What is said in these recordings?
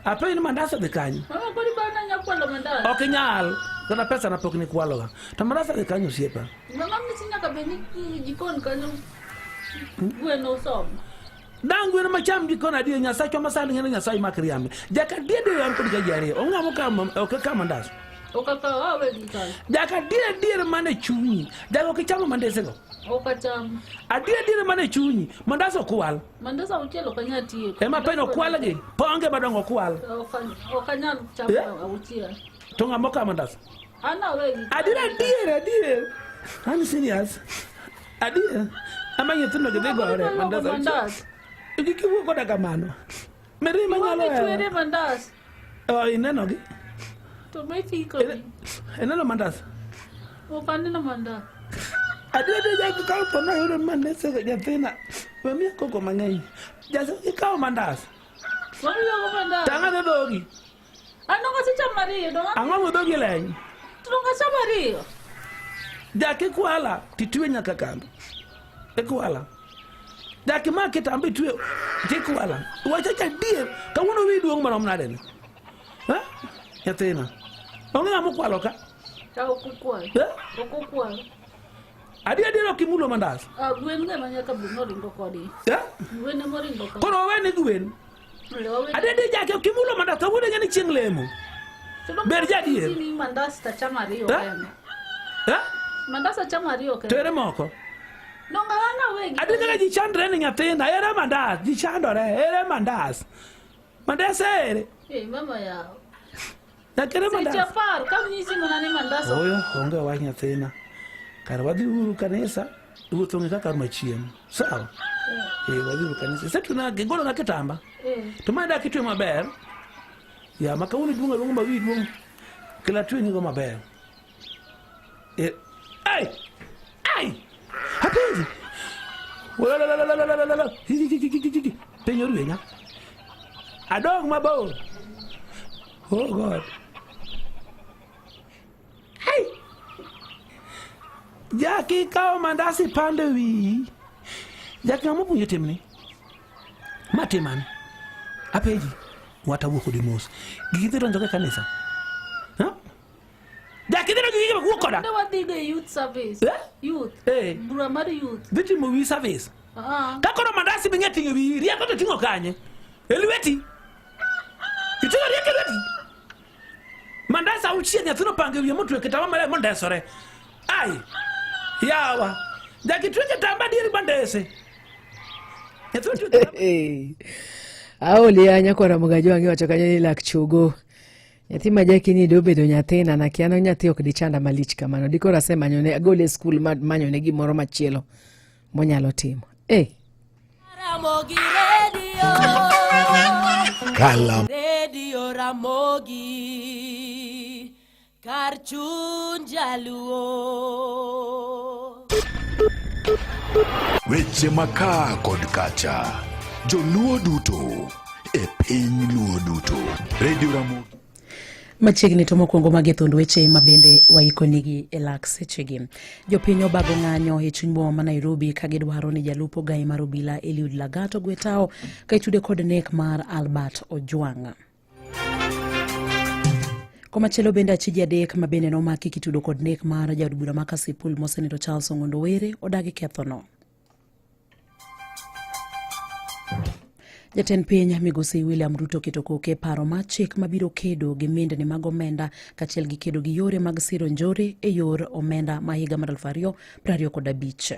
Apenjo ni mandas odhi kanye? Mama kodi bana nyakwalo mandas. Ok inyal. Kata pesa na pok nikwaloga. To mandas odhi kanye osiepa? Mama misi nyaka bed ni jikon kanyo gweno usomo. Dang' gweno macham jikon adier Nyasachwa masani ng'eno Nyasaye mak riambe. Jaka dier an kod kaji ariyo. Onge ng'ama okawo ok okawo mandas. Ok akaw awe gi kanyo. Jaka dier dier mane chunyi. Jaka ok ichamo mandesego. Ok acham. Adier dier mane chunyi. Mandas okwal. Mandas auchiel ok anyal tieko. Ema penjo okwalgi. Ponge madongo okwal. Ok anyal chamo Eh? auchiel. To ng'ama okawo mandas? An awe gi Adier adier adier. I'm serious. Adier. Ama nyithindo gi dhi gore mandas. auchiel. Mandas. Kik iwuo koda kamano. Mirima nyalo Iwuo gi hero. mandas. Oh, ineno gi? To mechiko gi. Ineno mandas? Ok aneno mandas. Adier adier jak kawo po nayudo mandas e nyathina. We miya koko mang'eny. Jasa ikawo mandas. Wamiyogo mandas. Tang'ane dhogi. An donge asechamo ariyo. Donge Ang'o mo dhogi leny? donge achamo ariyo. Jak ikwala titwe nyaka kambi. Ikwala. Jak imak kitamba itwe tikwala. Wacha adier kawuono wiyi duong' marom nade ni? Ha? Nyathina. Onge ng'ama okwalo ka? Ta ok okwal. Eh? Ok okwal. Adier adier ok imulo mandas. Ah, gwen go ema nyaka bed noringo kodgi. Eh? Gwen ema oringo kodgi. Koro owe ni gwen. Adier adier jak ok imulo mandas kawuono ing'e ni chieng' lemo. Ber jadier. Ni mandas tachamo ariyo Eh? kende. Eh? Mandas achamo ariyo To kende. ere moko? Donge an awegi. Adier kaka ji chandre ni nyathina, ere mandas, ji chandore, ere mandas. Mandas ere? Eh, mama yawa. Nyaka ere Seche mandas? apar ka nyisi mana ni mandas. Oyo, onge wach nyathina. Kar wadhi uru kanisa, wuoth onge kaka machien. Sawa? Eh, wadhi uru kanisa. Isetuna gigolo na kitamba. Eh. To ma dak itwe maber. Ya, ma kawuono duong' aluongo ma wiyi duong'. Kela twe nigo maber. Eh, ai! Ai! Apenji! Walalalalalalalala. Hi, hi, hi, hi, hi, hi. Piny orwenya. Adong mabor. Oh God. Ai! Jaki ikawo mandasi pande wiyi. Jaki ng'ama opuonjo timni? Ma timane. Apenji. Watawuo kodi mos. Gigi dhi donjo e kanisa. Ha? Jaki dhi donjo gi gigi wuok koda. Ne wadhi go e youth service. Eh? Youth. Eh. Bura mar youth. Dhi timo wiyi service. Ah. Ka koro mandasi bing'e ting'o e wiyi, rieko to ting'o kanye? E lweti. Iting'o rieko e lweti. Mandas auchiel nyathino opango e wiye motwe kitamba maler mondesore. Ai! Yawa! Jaki twe kitamba adieri bandese. Nyathino twe kitamba. Hey. Aol ya nyakwara Mugajwang' iwacho kanyo ni lak chogo. Nyathi ma Jackie ni dobedo nyathina na kia no nyathi ok dichanda malich kamano. Dikoro asemanyone agole e skul ma manyone gimoro machielo monyalo timo. Eh. Ramogi Radio. Kalam. Radio Ramogi. Kar chuny jaluo. Weche makaa kod kacha. Joluo duto e piny luo duto. Radio Ramogi. Machiegni to mokwongo magi thund weche ma bende waikonigi e lak sechegi. Jopiny obago ng'anyo e chuny boma ma Nairobi ka gidwaro ni jalup ogai mar obila Eliud Lagat ogwe tao ka itude kod nek mar Albert Ojwang'. Komachielo bende achije adek ma bende nomaki kitudo kod nek mar jaod bura ma Kasipul mosenindo Charles Ong'ondo Were odagi kethono. Jatend piny migosi William Ruto keto koke paro mar chik mabiro kedo gi mindni mag omenda kaachiel gi kedo gi yore mag siro njore e yor omenda ma higa mar 2025.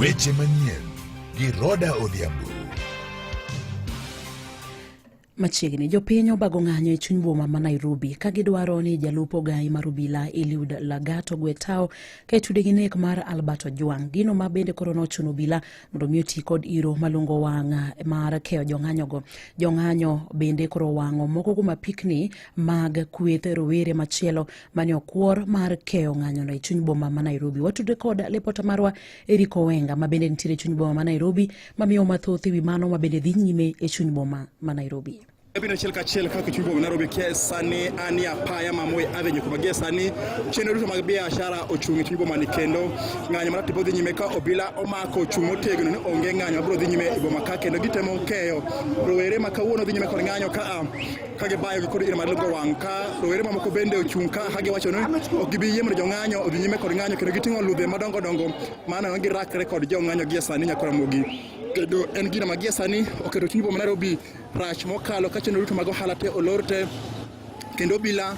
Weche manyien gi Roda Odhiambo. Machiegni, jopiny obago ng'anyo e chuny boma ma Nairobi ka gidwaro ni jalup ogai mar obila Eliud Lagat ogwe tao ka itude gi nek mar Albert Ojwang', gino ma bende koro nochuno obila mondo mi oti kod iro malungo wang' mar keyo jong'anyogo. Jong'anyo bende koro owang'o moko kuom apikni mag kweth rowere machielo mane okwor mar keyo ng'anyono e chuny boma ma Nairobi. Watudre kod lipota marwa Eric Owenga ma bende nitiere e chuny boma ma Nairobi mamiyo mathoth ewi mano ma bende dhi nyime e chuny boma ma Nairobi. Abiro achiel kachiel kaka chuny boma Nairobi kia sani an e apaya ma Moi Avenue kuma gie sani chenro duto mag biashara ochung' e chuny boma ni kendo ng'anyo mar tipo dhi nyime ka obila omako ochung' motegno ni onge ng'anyo mabiro dhi nyime e boma ka kendo gitemo keyo rowere ma kawuono dhi nyime kod ng'anyo ka a ka gibayo gi kod iro mar lungo wang' ka rowere mamoko bende ochung' ka ka giwacho ni ok gibi yie mondo jong'anyo odhi nyime kod ng'anyo kendo giting'o ludhe madongo dongo mano girakre kod jong'anyo gie sani nyakora Ramogi kendo en gino ma gie sani oketo chuny boma Nairobi rach mokalo ka chenro duto mag ohala te olor te kendo obila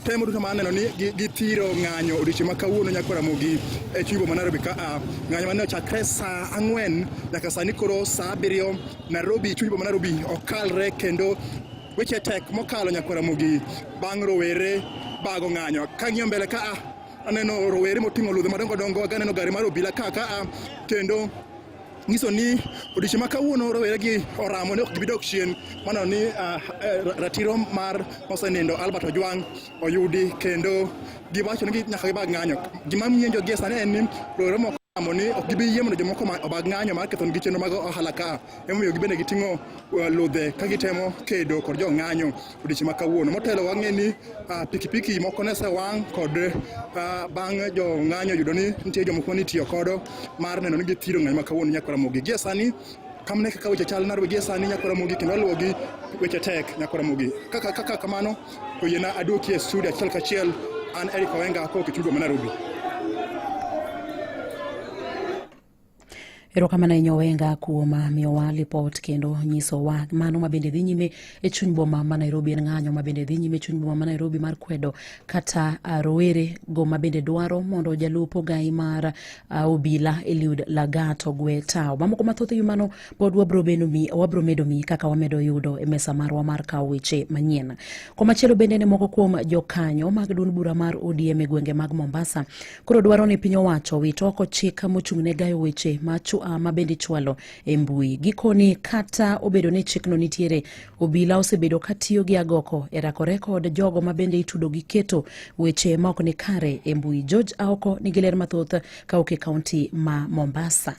temo duto mar neno ni githiro ng'anyo odiochieng' ma kawuono nyaka Ramogi e chuny boma Nairobi ka a ng'anyo mane ochakre saa ang'wen nyaka sani koro saa abiriyo Nairobi chuny boma Nairobi okalre kendo weche tek mokalo nyaka Ramogi bang' rowere bago ng'anyo kang'iyo mbele ka a aneno rowere moting'o ludhe madongo dongo aneno gari mar obila ka ka a kendo nyiso ni odiochieng' ma kawuono rowere gi oramo ni ok gibi dok chien mano ni ratiro mar mosenindo Albert Ojwang oyudi kendo giwacho ni nyaka gibag ng'anyo. Gima mienjo gie sani en ni rowere moko oramo ni ok gibi yie mondo jomoko obag ng'anyo mar ketho negi chenro mag ohala ka. Emomiyo gibende giting'o ludhe ka gitemo kedo kod jo ng'anyo odiochieng' ma kawuono. Motelo wang'e ni pikipiki moko ne osewang' kod bang' jo ng'anyo yudo ni nitie jomoko mane itiyo kodo mar neno ni githiro ng'anyo ma kawuono nyaka Ramogi. Gie sani kamano e kaka weche chal Nairobi gie sani nyaka Ramogi kendo waluwogi weche tek nyaka Ramogi. Kaka kaka kamano to yiena aduoki e studio achiel kachiel an Eric Owenga kowuok e chuny boma Nairobi. Erokamano ahinya Owenga kuom miyowa lipot kendo nyisowa mano ma bende dhi nyime e chuny boma ma Nairobi en ng'anyo ma bende dhi nyime e chuny boma ma Nairobi mar kwedo kata rowere go ma bende dwaro mondo jalup ogai mar obila Eliud Lagat ogwe tawo. Mamoko mathoth e wi mano pod wabro bedo mi wabro medo mi kaka wamedo yudo e mesa marwa mar kawo weche manyien. Komachielo bende ne moko kuom jokanyo mag duond bura mar ODM e gwenge mag Mombasa Koro dwaro ni piny owacho owit oko chik mochung' ne gayo weche ma bende ichwalo e mbui. Gikoni kata obedo ni chikno nitiere, obila osebedo ka tiyo gi agoko e rakore kod jogo ma bende itudo gi keto weche ma ok ni kare e mbui. George Aoko nigi ler mathoth ka ok e kaunti ma Mombasa.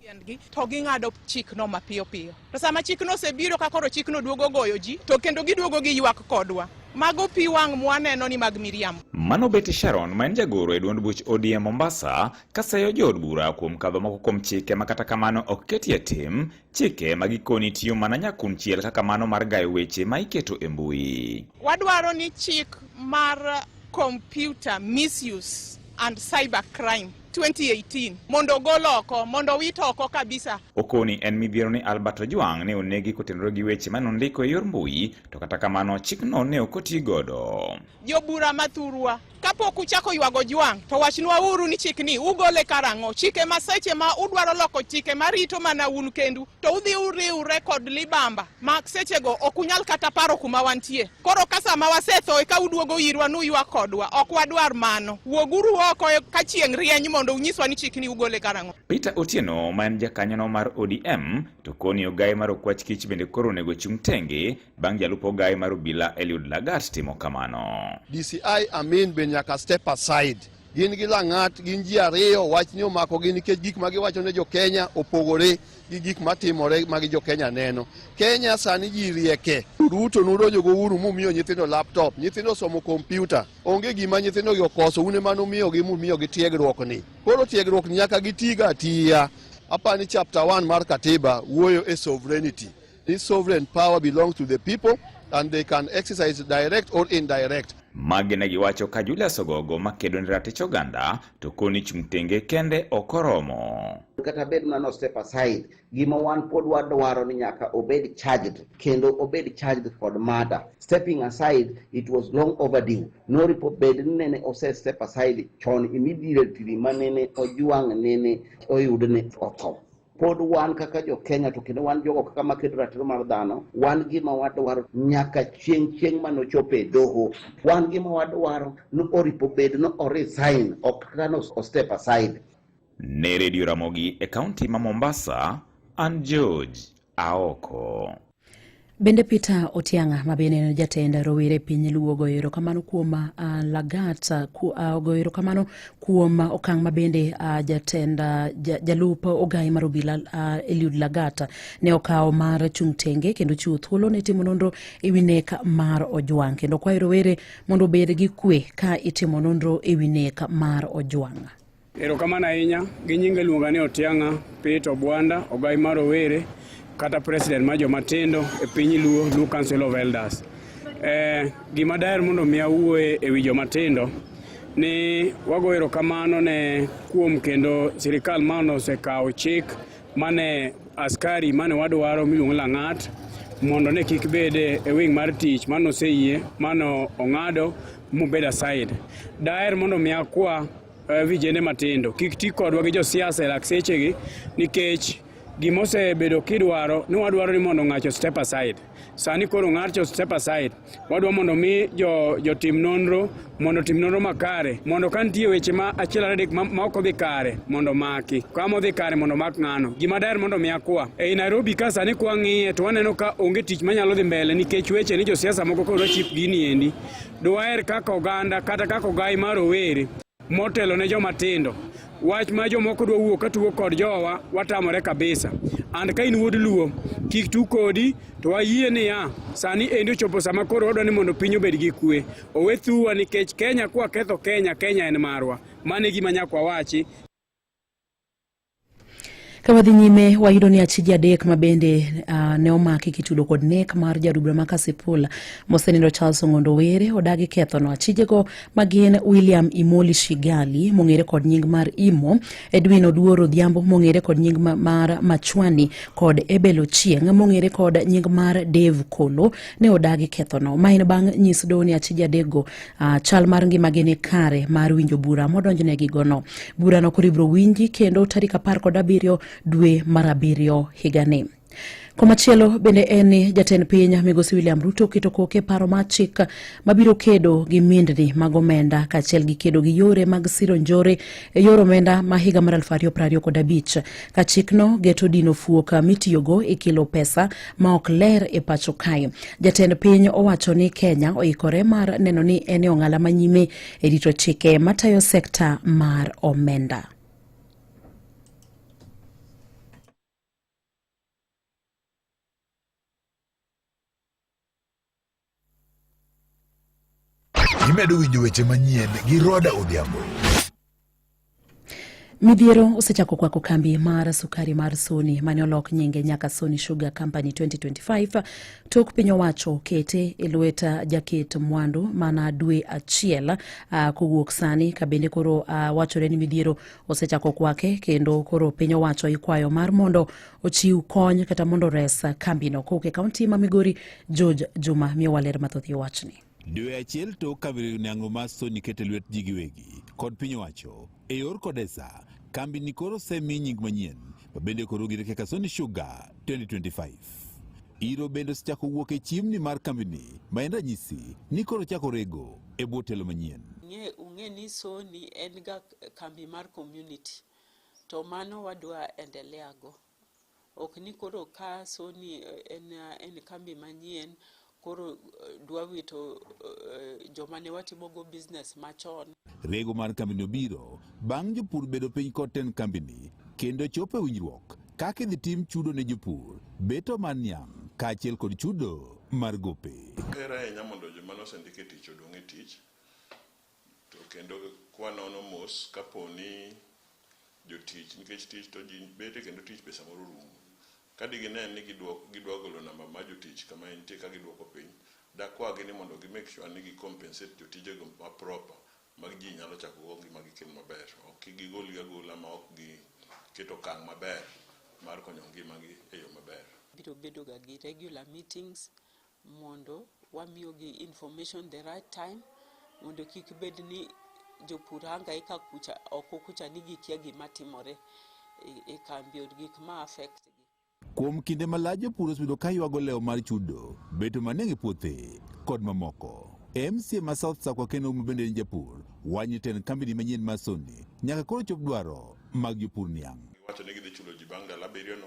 tiendgi to ging'ado chikno mapiyo piyo. To sama chikno osebiro ka koro chikno duogo goyo ji to kendo giduogo giywak kodwa. Mago pi wang' mwaneno ni mag miriambo. Mano Betty Sharon ma en jagoro e duond buch ODM Mombasa kaseyo jood bura kuom kadho moko kuom chike ma kata kamano ok ketie tim, chike ma gikoni tiyo mana nyakunchiel kaka mano mar gayo weche ma iketo e mbui. Wadwaro ni chik mar computer misuse and cyber crime 2018 mondo ogol oko mondo owit oko kabisa. Okoni en midhiero ni Albert Ojwang ne onegi kotenore gi weche mane ondiko e yor mbui to kata kamano chikno ne ok oti godo. Jobura mathurwa, kapok uchako ywago Ojwang to wachnwa uru ni chikni ugole karang'o? Chike ma seche ma udwaro loko chike marito mana un kendu to udhi uriwre kod libamba ma sechego ok unyal kata paro kuma wantie. Koro ka sama wasetho eka uduogo irwa nuywak kodwa, ok wadwar mano. Wuoguru oko ka chieng' rieny mondo unyiswa ni chikni ugole karang'o. Peter Otieno ma en jakanyono mar ODM to koni ogaye mar Okwach Kich bende koro onego chung' tenge bang' jalup ogaye mar obila Eliud Lagat timo kamano. DCI Amin be nyaka step aside. Gin gi Lang'at, gin ji ariyo, wachni omakogi nikech gik ma giwacho ne jo Kenya opogore gi gik matimore ma gi jo Kenya neno. Kenya sani ji rieke. Ruto nudonjo go uru mumiyo nyithindo laptop, nyithindo somo kompyuta. Onge gima nyithindo gi okoso, un ema numiyogi mumiyogi tiegruok ni. Koro tiegruok ni nyaka gitiga atiya. Apani chapter 1 mar katiba wuoyo e sovereignty. This sovereign power belongs to the people and they can exercise direct or indirect. Magi ne giwacho ka Julius Ogogo makedo ne ratich oganda to koni chung' tenge kende ok oromo. Kata bed mana no step aside, gima wan pod wadwaro ni nyaka obed charged kendo obed charged kod murder. Stepping aside, it was long overdue. Noripo bed ni nene ose step aside chon immediately manene Ojwang' nene oyud ni otho. Pod wan kaka jo Kenya to kendo wan jogo kaka makedo ratiro mar dhano, wan gima wadwaro nyaka chieng' chieng' manochopo e doho. Wan gima wadwaro ni oripo bed no o resign, ok kata no o step aside. Ne Radio Ramogi e kaunti ma Mombasa, an George Aoko. Bende Peter Otiang'a ma bende en jatend rowere e piny Luo ogoyo erokamano kuom Lagat ogoyo erokamano kuom okang' ma bende jatend jalup ogai mar obila Eliud Lagat ne okawo mar chung' tenge kendo chiwo thuolo ne timo nonro e wi nek mar Ojwang' kendo kwayo rowere mondo obed gi kwe ka itimo nonro e wi nek mar Ojwang'. Erokamano ahinya. Gi nyinga iluonga ni Otiang'a Peter Obwanda, ogai mar rowere kata president mar joma tindo e piny Luo, Luo Council of Elders. Gima daher mondo mi awuoye e wi joma tindo ni wago erokamano ne kuom kendo sirikal mane osekawo chik mane askari mane wadwaro miluongo ni Lang'at mondo ne kik bede e wing mar tich mane oseyie mane ong'ado mobed aside. Daher mondo mi akwa vijende matindo kik ti kodwa gi josiasa e lak sechegi nikech gima osebedo kidwaro ni wadwaro ni mondo ng'acho step aside. Sani koro ng'acho step aside, wadwa mondo mi jotim nonro mondo otim nonro makare mondo ka nitie weche ma achiel ariyo adek ma ok odhi kare mondo maki, kama odhi kare mondo mak ng'ano. Gima daher mondo mi akwa ei Nairobi ka sani kwang'iye to waneno ka onge tich manyalo dhi mbele nikech weche ni josiasa moko koro chip gini endi. Dwaher kaka oganda kata kaka ogai mar rowere motelo ne joma tindo. Wach ma jomoko dwa wuok ka tugo kod jowa watamore kabisa. And ka in wuod Luo, kik tug kodi to wayie niya, sani endi ochopo sama koro wadwa ni mondo piny obed gi kwe. Owe thuwa nikech Kenya kwa ketho Kenya, Kenya en marwa. Mano e gima nyaka wawachi. Ka wadhi nyime wayudo ni achije adek ma bende ne omaki kitudo kod nek mar jarubra ma Kasipul mosenindo Charles Ong'ondo Were odagi kethono. Achijego ma gin William Imoli Shigali mong'ere kod nying mar Imo, Edwin Oduor Odhiambo mong'ere kod nying mar Machwani kod Ebel Ochieng' mong'ere kod nying mar Dave Kolo ne odagi kethono. Ma en bang' nyis doho ni achije adekgo chal mar ngimagi ni kare mar winjo bura modonjnegigono. Burano koro ibiro winji kendo tarik 17 dwe mar 7 higani. Komachielo bende en ni jatend piny migosi William Ruto oketo koke paro mar chik mabiro kedo gi mindni mag omenda kaachiel gi kedo gi yore mag siro njore e yor omenda ma higa mar 2025 ka chikno geto dino fuok mitiyogo e kelo pesa ma ok ler e pacho kae. Jatend piny owacho ni Kenya oikore mar neno ni en e ong'ala manyime e rito chike matayo sekta mar omenda. Imedo winjo weche manyien gi Roda Odhiambo. Midhiero osechako kwako kambi mar sukari mar Sony mane olok nyinge nyaka Sony Sugar Company 2025 tok piny owacho kete e lwet jaket mwandu mana dwe achiel kowuok sani ka bende koro wachore ni midhiero osechako kwake kendo koro piny owacho ikwayo mar mondo ochiw kony kata mondo ores kambino. Kowuok e kaunti ma Migori, George Juma miyowa ler mathoth e wachni. Dwe achiel tok kambi niang'o mar Sony kete lwet ji giwegi kod piny owacho e yor Kodesa, kambi ni koro osemi nying manyien ma bende koro ong'ere kaka Sony Sugar 2025. Iro bende osechako wuok e chimni mar kambini ma en ranyisi ni koro chako rego e bwo telo manyien. Ung'e ni Sony en ga kambi mar community to mano wadwa endelea go. Ok ni koro ka Sony en kambi manyien koro dwa wito joma ne watimogo business machon. Rego mar kambini obiro bang' jopur bedo piny kod tend kambini kendo chopo e winjruok kaka idhi tim chudo ne jopur, beto mar niang' kaachiel kod chudo mar gope. Ber ahinya mondo joma nosendik e tich odong' e tich, to kendo kwanono mos kapo ni jotich, nikech tich to ji bete kendo tich be samoro rumo. Ka digine ni gidwa golo namba mar jotich kama entie ka giduoko piny, dakwagi ni mondo gi make sure ni gi compensate jotijego ma proper ma ji nyalo chako go ngimagi kendo maber. Ok gigolgi agola ma ok giketo okang' maber mar konyo ngimagi e yo maber. Biro bedo ga gi regular meetings mondo wamiyogi information the right time mondo kik bed ni jopur hangaika kucha oko kucha ni gikia gima timore e kambi or gik ma affect gi. Kuom kinde malach jopur osebedo ka ywago lewo mar chudo, beto maneng' e puothe kod mamoko. MCA ma South Sakwa Ken Ouma bende en japur, wach ni tend kambini manyien mar Sony nyaka koro chop dwaro mag jopur niang'. Giwacho ni gidhi chulo ji bang' ndalo 7 no,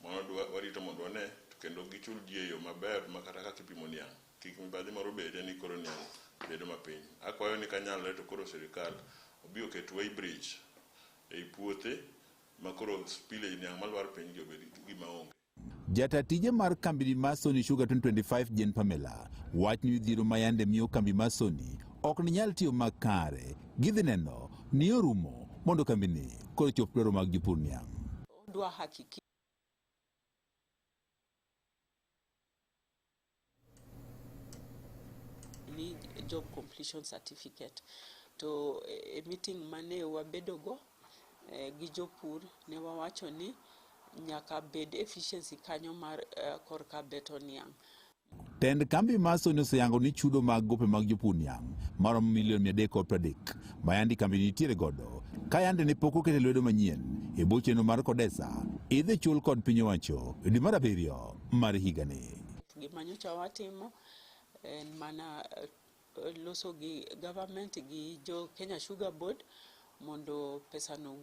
mano warito mondo wane. To kendo gichul ji e yo maber ma kata kaka ipimo niang' kik mibadhi moro bedie ni koro niang' bedo mapiny. Akwayo ni kanyalore to koro sirikal obi oket weighbridge ei puothe ma koro spillage niang' malwar piny gi obed gima onge. Jata tije mar kambini mar Sony Sugar 2025 Jane Pamela wach ni midhiero ma yande miyo kambi mar Sony ok ne nyal tiyo makare gidhi neno ni orumo mondo kambini koro chop dwaro mag jopur niang'. Odwa hakikisha ni job completion certificate to e meeting mane wabedogo gi jopur ne wawacho ni nyaka bed efficiency kanyo mar korka beto niang'. Tend kambi mar Sony oseyango ni chudo mag gope mag jopur niang' maromo milion 330 ma yandi kambi nitiere godo ka yande ne pok okete lwedo manyien e bwo chenro mar Kodesa idhi chul kod piny owacho e dwe mar abiriyo mar higani. Gima nyocha watimo en mana loso gi government gi jo Kenya Sugar Board mondo pesano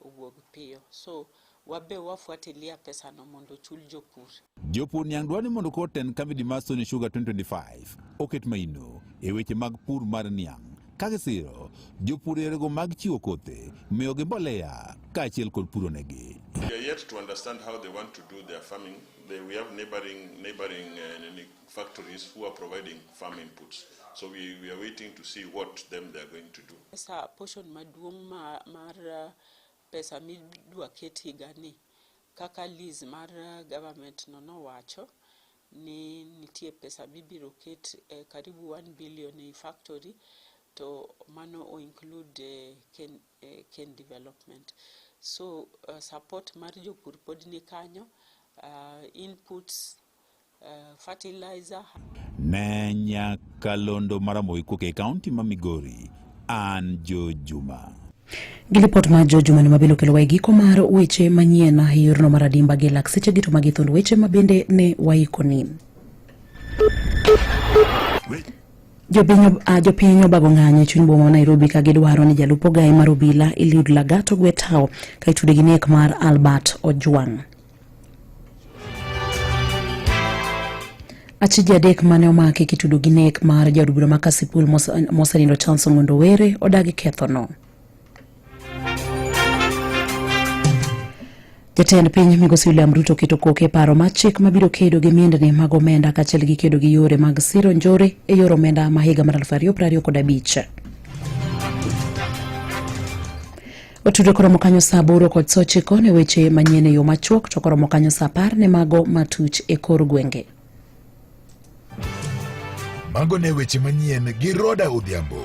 owuog piyo. So wabe wafuatilia pesano mondo ochul jopur. Jopur niang' dwaro ni mondo koro tend kambi mar Sony Sugar 2025 oket maino e weche mag pur mar niang' ka gisiro jopur yorego mag chiwo kothe, miyogi mbolea kaachiel kod puro negi. We are yet to understand how they want to do their farming. We have neighboring factories who are providing farm inputs. So we are waiting to see what them they are going to do. Pesa portion maduong' mar pesa midwa ket higani kaka lease mar government no nowacho ni nitie pesa mibiro ket karibu 1 billion e factory to mano o include cane development. So support mar jopur pod ni kanyo, inputs, fertilizer. Ne nyakalondo mar Ramogi kowuok e kaunti ma Migori, an Joe Juma. Gi lipot mar Joe Juma ni mabende okelowa e giko mar weche manyien e yorno mar adimba gi lak seche gi to magi thund weche ma bende ne waikoni. Jopiny obago ng'anyo e chuny boma ma Nairobi ka gidwaro ni jalup ogaye mar obila Eliud Lagat ogwe tao ka itude gi nek mar Albert Ojwang'. Achije adek mane omaki kitudo gi nek mar jaod bura ma Kasipul mosenindo Charles Ong'ondo Were odagi kethono. Jatend piny Migosi William Ruto oketo koke e paro mar chik mabiro kedo gi mindni mag omenda kaachiel gi kedo gi yore mag siro njore e yor omenda ma higa mar 2025. Otudo koromo kanyo saa 8:09 ne weche manyien e yo machuok to koromo kanyo saa 10 ne mago matuch e kor gwenge. Mago ne weche manyien gi Roda Odhiambo.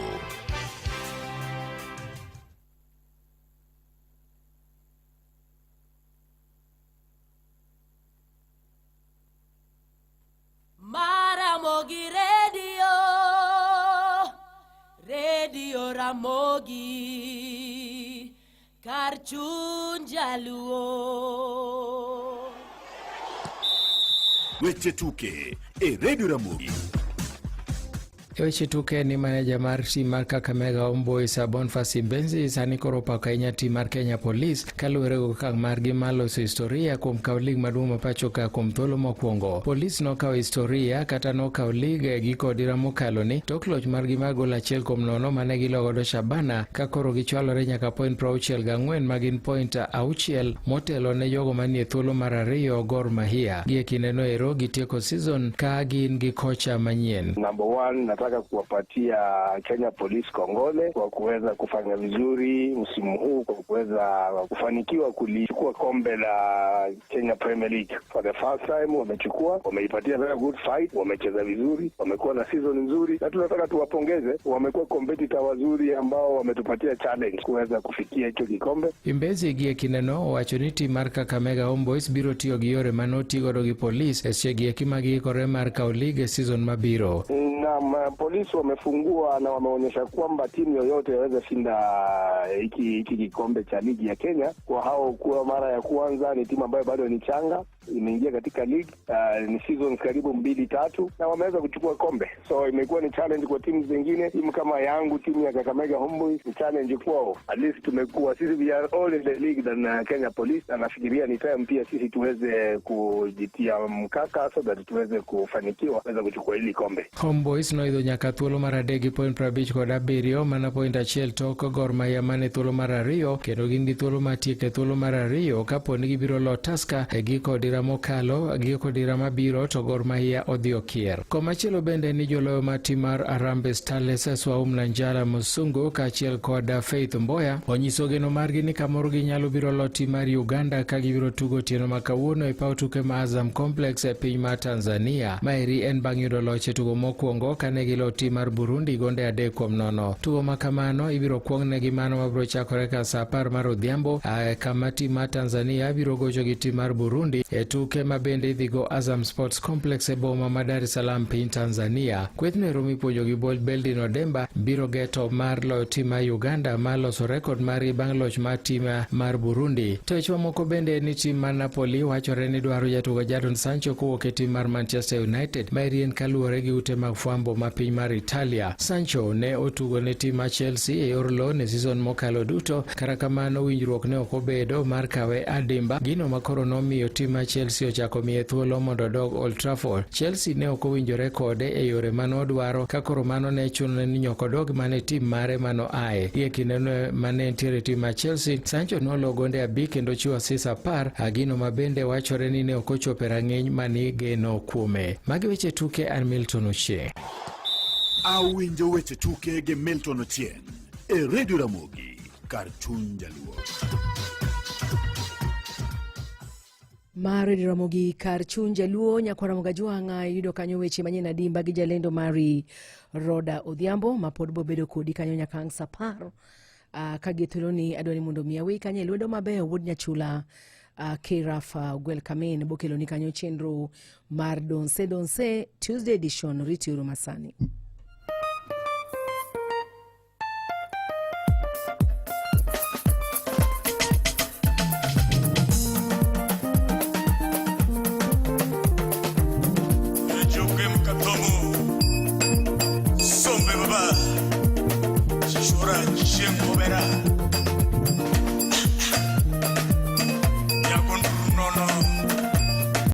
Maramogi Radio, Radio Ramogi, kar chuny jaluo. Weche tuke e Radio Ramogi. E weche tuke ni maneja mar tim mar Kakamega Homeboys Boniface Imbenzi sani koro opako ahinya tim mar Kenya Police kaluwore gi okang' margi mar loso historia kuom kawo lig maduong' ma pacho ka kuom thuolo mokwongo. Police nokawo historia kata nokawo lig e giko odira mokalo ni tok loch margi mar gol 1-0 mane gilo godo Shabana ka koro gichwalore nyaka point 64 ma gin point 6 motelo ne jogo manie thuolo mar 2 Gor Mahia. Gie kindeno ero gitieko season ka gin gi kocha manyien. Number 1, nataka kuwapatia Kenya Police kongole kwa kuweza kufanya vizuri msimu huu, kwa kuweza kufanikiwa kulichukua kombe la Kenya Premier League. For the first time wamechukua, wameipatia very good fight, wamecheza vizuri, wamekuwa na season nzuri, na tunataka tuwapongeze. Wamekuwa competitor wazuri ambao wametupatia challenge kuweza kufikia hicho kikombe. Imbezi gie kindeno owacho ni tim mar Kakamega Homeboys biro tiyo gi yore mane otigodo gi polis e sechegi eki ma giikore mar kawo lig e season mabiro. Naam, polisi wamefungua na wameonyesha kwamba timu yoyote yaweza shinda hiki kikombe cha ligi ya Kenya. Kwa hao kuwa mara ya kwanza, ni timu ambayo bado ni changa, imeingia katika league ni seasons karibu mbili tatu, na wameweza kuchukua kombe, so imekuwa ni challenge kwa timu zingine. Timu kama yangu, timu ya Kakamega Homeboys ni challenge kwao. At least tumekuwa sisi, we are all in the league than Kenya Police, na nafikiria ni time pia sisi tuweze kujitia mkaka so that tuweze kufanikiwa kuweza kuchukua hili kombe. Homeboys noidho nyaka thuolo mar adek gi point 57 mana point achiel tok Gor Mahia mane thuolo mar ariyo kendo gin gi thuolo mar tieko e thuolo mar ariyo kapo ni gibiro lo Tusker e giko odira mokalo giko odira mabiro to Gor Mahia odhi okier. Komachielo bende ni joloyo mar tim mar Harambee Starlets Swaum Nanjala Musungu kaachiel kod Faith Mboya onyiso geno margi ni kamoro ginyalo biro lo tim mar Uganda ka gibiro tugo otieno ma kawuono e paw tuke ma Azam Complex e piny mar Tanzania. Maeri en bang' yudo loch e tugo mokwongo kane gilo tim mar Burundi gonde 3-0. Tugo ma kamano ibiro kuong negi mano mabiro chakore ka saa 10 mar odhiambo kama tim mar Tanzania biro gocho gi tim mar Burundi e tuke ma bende idhi go Azam Sports Complex e boma ma Dar es Salaam piny Tanzania. Kwethno ero mipuonjo gi Beldin Odemba biro geto mar loyo tim mar Uganda mar loso rekod margi bang' loch mar tim mar Burundi. To weche mamoko bende ni tim mar Napoli wachore ni dwaro jatugo Jadon Sancho kowuok e tim mar Manchester United. Maeri en kaluwore gi ute mag fwambo ma piny mar Italia. Sancho ne otugo ne tim mar Chelsea e yor loan e season mokalo duto, kata kamano winjruok ne ok obedo mar kawe adimba, gino ma koro nomiyo tim mar Chelsea ochako miye thuolo mondo odog Old Trafford. Chelsea ne ok owinjore kode e yore manodwaro ka koro mano ne chunone ni nyaka odog mana e tim mare mano aye. Gie kindeno mane entiere e tim mar Chelsea, Sancho nolo gonde 5 kendo chiwo assist 10, gino ma bende wachore ni ne ok ochopo e rang'iny manigeno kuome. Magi weche tuke, an Milton Ochieng'. Awinjo weche tuke gi Milton Ochieng' e Radio Ramogi kar chuny Jaluo. Mar Radio Ramogi kar chuny Jaluo, nyakwar Ramogi Ajwang'a, iyudo kanyo weche manyien adimba gi jalendo mari Roda Odhiambo ma pod bobedo kodi kanyo nyaka ang' sa 10. Ka gi thuoloni adwa ni mondo mi aweyi kanyo e lwedo mabeyo wuod Nyachula Kirafa Ogwel Kamin bokeloni kanyo chenro mar Donse Donse Tuesday edition ritiuru masani. Jokem Katomo Sombe Baba Shora Chieng Obera.